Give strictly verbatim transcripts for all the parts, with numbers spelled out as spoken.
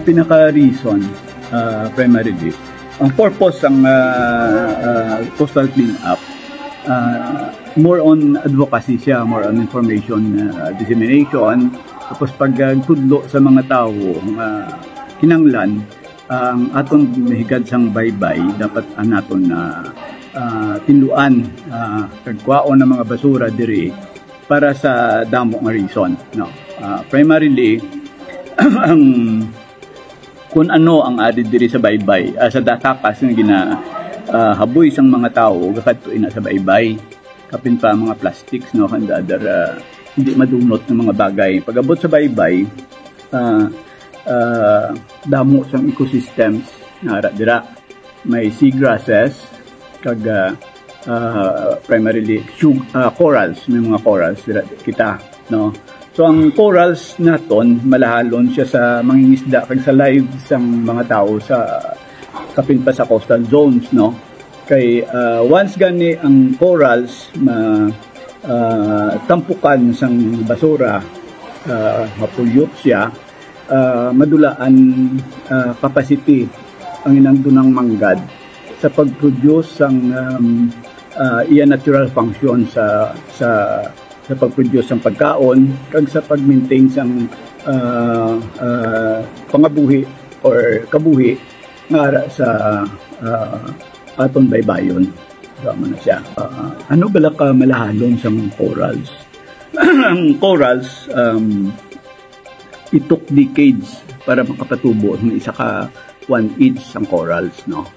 Pinaka-reason, ah, primarily, ang purpose sang, ah, ah, coastal cleanup, ah, more on advocacy siya, more on information, ah, dissemination, tapos pagtudlo sa mga tawo nga kinahanglan ang aton mahigad sang baybay, dapat ang naton na, ah, tinluan, ah, kag kwaon ang mga basura diri para sa damo nga reason, no? Ah, primarily, ang kung ano ang ari diri sa baybay, ah, sa datakas nga gina, ah, haboy sang mga tawo, gakadto ina sa baybay. Kapin pa ang mga plastics, no, and other, ah, hindi madunot nga mga bagay. Pag-abot sa baybay, ah, ah, damo sang ecosystems nga ara dira. May seagrasses, kag, ah, ah, primarily sug-, ah, corals. May mga corals dira kita, no? So, ang corals naton, malahalon siya sa mangingisda kag sa lives sang mga tawo sa kapin pa sa coastal zones, no? Kay, ah, once gani ang corals ma-, ah, tampukan sang basura, ah, ma-pollute siya, ah, madula ang, ah, capacity ang inang dunang manggad sa pag-produce sang, um, ah, iya natural function sa, sa, sa pag-produce sang pagkaon kag sa pag-maintain sang, ah, ah, pangabuhi or kabuhi nga ara sa, ah, aton baybayon. Tama na siya. Ah, ano bala ka malahalon sang corals? Ang corals, um, it took decades para makapatubo ng isa ka one inch sang corals, no?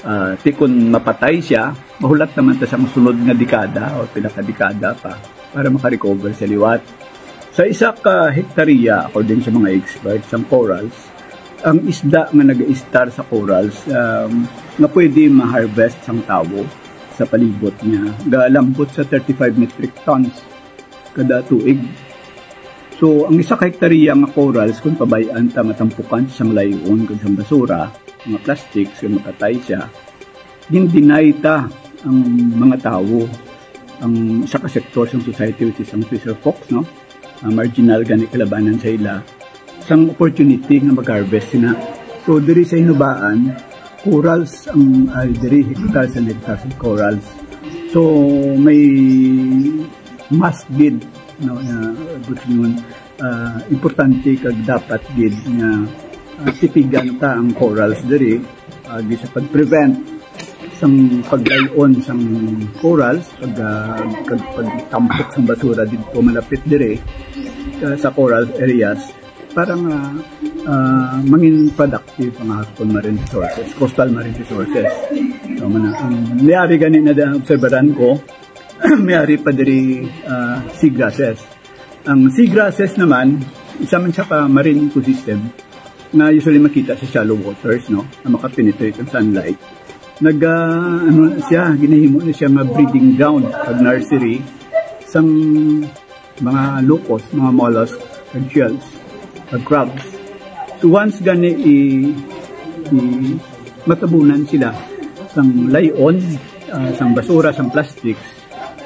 Ah, ti kun mapatay siya, mahulat naman ta sang sunod nga dekada o pinakadekada pa para makarecover sa liwat. Sa isa ka hektarya, according sa mga experts, ang corals, ang isda nga nag-istar sa corals, um, nga pwede ma-harvest sang tawo sa palibot niya, galambot sa thirty-five metric tons kada tuig. So, ang isa ka hektarya nga corals, kung pabayaan ta matampukan sang layon kag sang basura, mga plastics, kung mapatay siya, gin-deny ta ang mga tawo, ang isa ka sektor sang society, which is ang fisher folks, no? Ah, marginal gani kalabanan sa ila, sang opportunity nga mag-harvest sina. So, diri sa Hinubaan, corals ang, ay, diri, hectares and hectares of corals. So, may must gid, no, nga, gusto yun, ah, importante kag dapat gid nga, ah, tipigan ta ang corals diri, ah, di sa pag-prevent sang paglayon sang corals, pag, ah, pag, pagtampok sang basura didto malapit diri, ah, sa coral areas para nga, ah, mangin productive ang aton marine resources, coastal marine resources. So, man, ang niyari gani na obserbaran ko, may ari pa diri, ah, seagrasses. Ang seagrasses naman, isa man siya ka marine ecosystem nga usually makita sa shallow waters, no? Nga makapenetrate ang sunlight. Nag, ah, ano na siya, ginahimo na siya nga breeding ground, pag nursery, sang mga locust, mga mollusk, kag shells, kag crabs. So once gani i, i matabunan sila sang layon, ah, sang basura, sang plastics,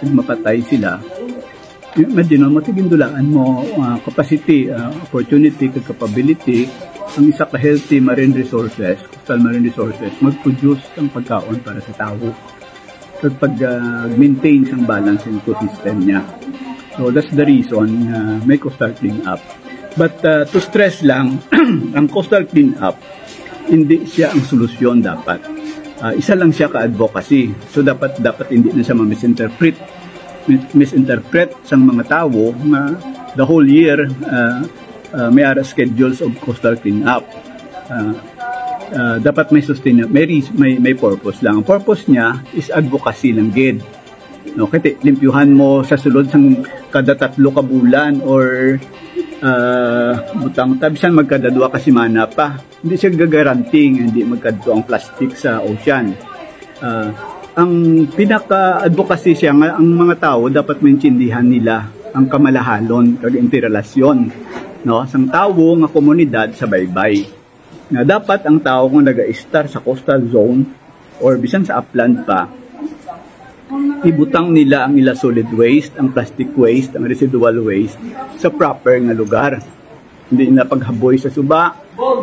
kung mapatay sila, imagine mo, tigindulaan mo, ah, capacity, ah, opportunity, kag capability, ang isa ka healthy marine resources, coastal marine resources, mag-produce ang pagkaon para sa tawo kag pag, ah, maintain sang balance sa ecosystem niya. So, that's the reason nga may coastal cleanup. But, ah, to stress lang, ang coastal cleanup, hindi siya ang solusyon dapat. Ah, isa lang siya ka advocacy. So, dapat, dapat hindi na siya ma-misinterpret, mis-, misinterpret sang mga tawo nga the whole year, ah, ah, may ara schedules of coastal cleanup. Ah, ah, dapat may sustain, may reas-, may, may purpose lang. Ang purpose niya is advocacy lang gid. No, kay ti-, limpyuhan mo sa sulod sang kada tatlo ka bulan or, ah, butang ta bisan magkada duha ka semana pa. Hindi siya gagaranti nga hindi magkadto ang plastic sa ocean. Ah, ang pinaka-advocacy siya nga ang mga tawo dapat maintindihan nila ang kamalahalon kag interrelasyon, no, sang tawo nga komunidad sa baybay. Nga dapat ang tawo nga nagaistar sa coastal zone or bisan sa upland pa, ibutang nila ang ila solid waste, ang plastic waste, ang residual waste sa proper nga lugar. Hindi na paghaboy sa suba,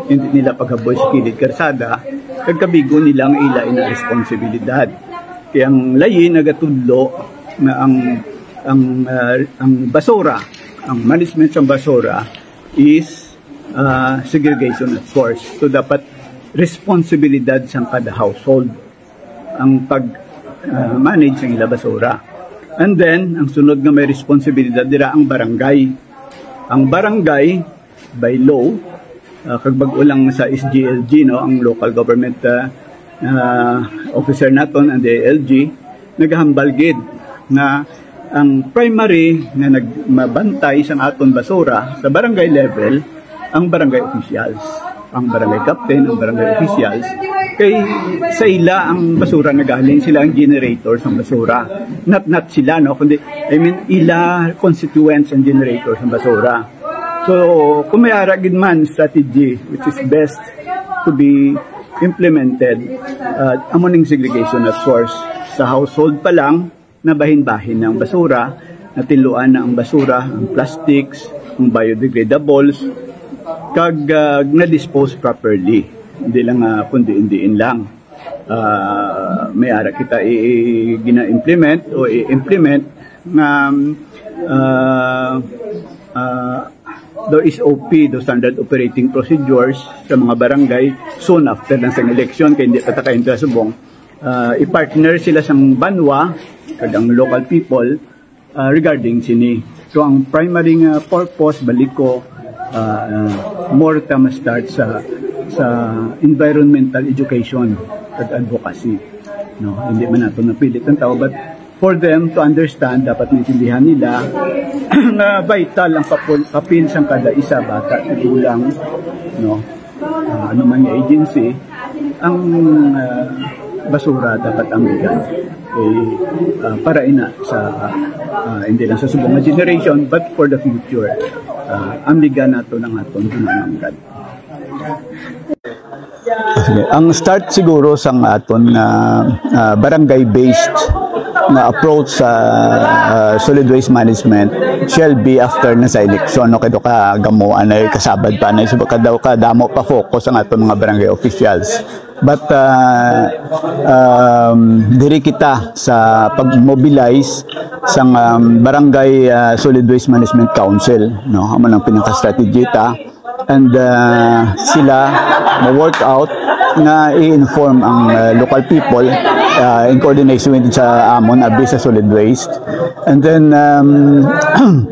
Hindi nila paghaboy sa kilid karsada, kag kabigo nila ang ila ina responsibilidad. Kay ang layi nagatudlo nga ang ang ah, ang basura, ang management sang basura is ah, segregation at source. So dapat responsibilidad sang kada household ang pag ah, manage sang ila basura. And then ang sunod nga may responsibilidad dira ang barangay. Ang barangay by law, ah, kag bag-o lang sa S G L G, no, ang local government ah, ah, officer naton, ang D I L G, nagahambal gid nga ang primary nga nagmabantay sa aton basura sa barangay level, ang barangay officials, ang barangay captain, ang barangay officials, kay sa ila ang basura nagaling, sila ang generator sa basura. Not, not sila, no, kundi, I mean, ila constituents ang generator sa basura. So, kung may ara gid man strategy which is best to be implemented, uh, amo ning segregation at source. Sa household pa lang, nabahin-bahin na ang basura, natinluan na ang basura, ang plastics, ang biodegradables, kag uh, na-dispose properly. Hindi lang uh, kundi indiin lang. Uh, may ara kita i-, i-, gina-implement o i-implement nga uh, uh, the S O P, the standard operating procedures sa mga barangay soon after lang sa election, kay hindi pa ta kaintra subong. Uh, i-partner sila sang banwa kag ang local people uh, regarding sini. So ang primary nga purpose, balik ko, uh, uh, more ta ma-start sa sa environmental education at advocacy. No, hindi man nato napilit ang tao, but for them to understand, dapat maintindihan nila na vital ang papul- papel sang kada isa, bata, tigulang, no, ah, ano man nga agency, ang ah, basura dapat ambigan. Eh, ah, para ina sa ah, hindi lang sa subong nga generation but for the future. Ah, ambigan nato ang aton kinahanglan. Sige. Ang start siguro sang aton nga ah, barangay-based nga approach sa ah, solid waste management shall be after na sa eleksyon, no? Kay do ka gamuan ay kasabad pa na, so ka daw kadamo pa focus ang aton mga barangay officials. But ah, um, diri kita sa pag-mobilize sang um, Barangay ah, Solid Waste Management Council, no? Amo nang pinaka-strategy ta. And uh, sila mo-work out nga i-inform ang uh, local people uh, in coordination with sa amon abi sa solid waste. And then um,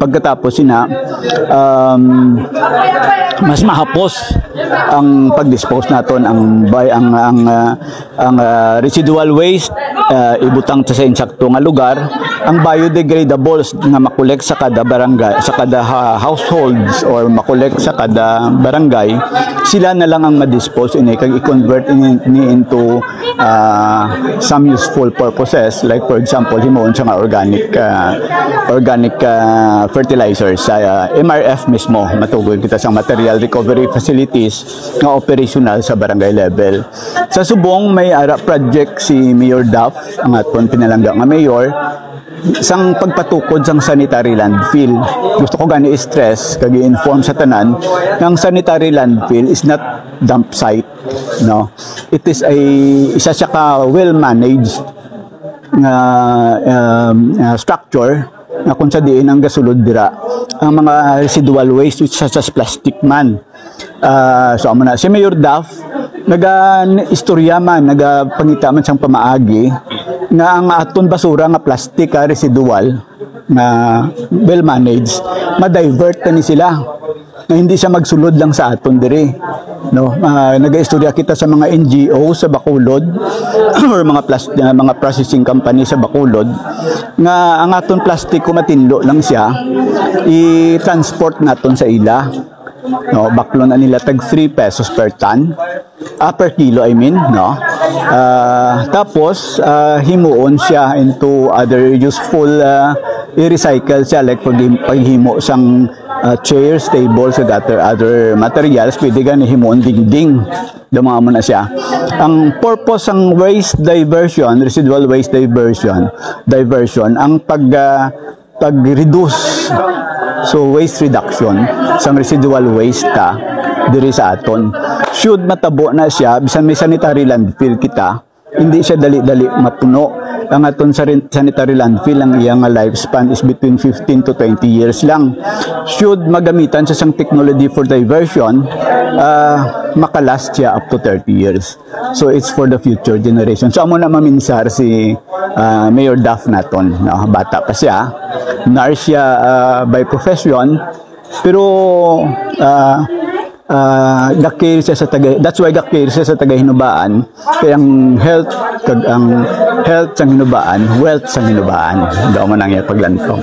pagkatapos sina um, mas mahapos ang pag-dispose naton ang bay ang ang uh, ang uh, residual waste uh, ibutang sa insakto nga lugar, ang biodegradables nga makolek sa kada barangay, sa kada ha- households or makolek sa kada barangay, sila na lang ang ma-dispose ini kag i-convert ini, ini into uh, some useful purposes, like for example himuon siya nga organic uh, organic uh, fertilizers sa uh, M R F mismo, matugon kita sa material recovery facilities nga operational sa barangay level. Sa subong may ara project si Mayor Duff, ang aton pinalangga nga mayor, sang pagpatukod sang sanitary landfill. Gusto ko gani i-stress kag i-inform sa tanan nga ang sanitary landfill is not dump site, no? It is a isa siya ka well managed nga um, uh, structure na kung sa diin ang gasulod dira ang mga residual waste, which such as plastic man. Uh, so amo na si Mayor Duff naga-istorya man, nagapangita man sang pamaagi nga ang aton basura nga plastic, ah, residual nga well managed, ma-divert na ni sila nga hindi siya magsulod lang sa aton diri, no? Uh, nagaistorya kita sa mga N G O sa Bacolod or mga plas- uh, mga processing company sa Bacolod nga ang aton plastiko matinlo lang siya, i-transport naton sa ila, no? Baklon na nila tag three pesos per ton, ah, per kilo, I mean, no? Uh, tapos uh, himuon siya into other useful uh, i-recycle siya, like pag paghimo sang uh, chairs, tables, and other, other materials, pwede gani himuon dingding. Dama mo na siya. Ang purpose sang waste diversion, residual waste diversion, diversion, ang pag uh, pag-reduce, so waste reduction sang residual waste ta, diri sa aton. Should matabo na siya, bisan may sanitary landfill kita, hindi siya dali-dali mapuno. Ang aton sa rin-, sanitary landfill, ang iya nga lifespan is between fifteen to twenty years lang. Should magamitan sa sang technology for diversion, ah, makalast siya up to thirty years. So it's for the future generation. So amo na maminsar si, ah, Mayor Duff naton, no? Bata pa siya, nurse siya, ah, by profession, pero, ah, ah, gakil siya sa taga, that's why gakil siya sa taga Hinubaan, kay ang health, kag ang health sang Hinubaan, wealth sang Hinubaan. Daw man ang iya paglantaw.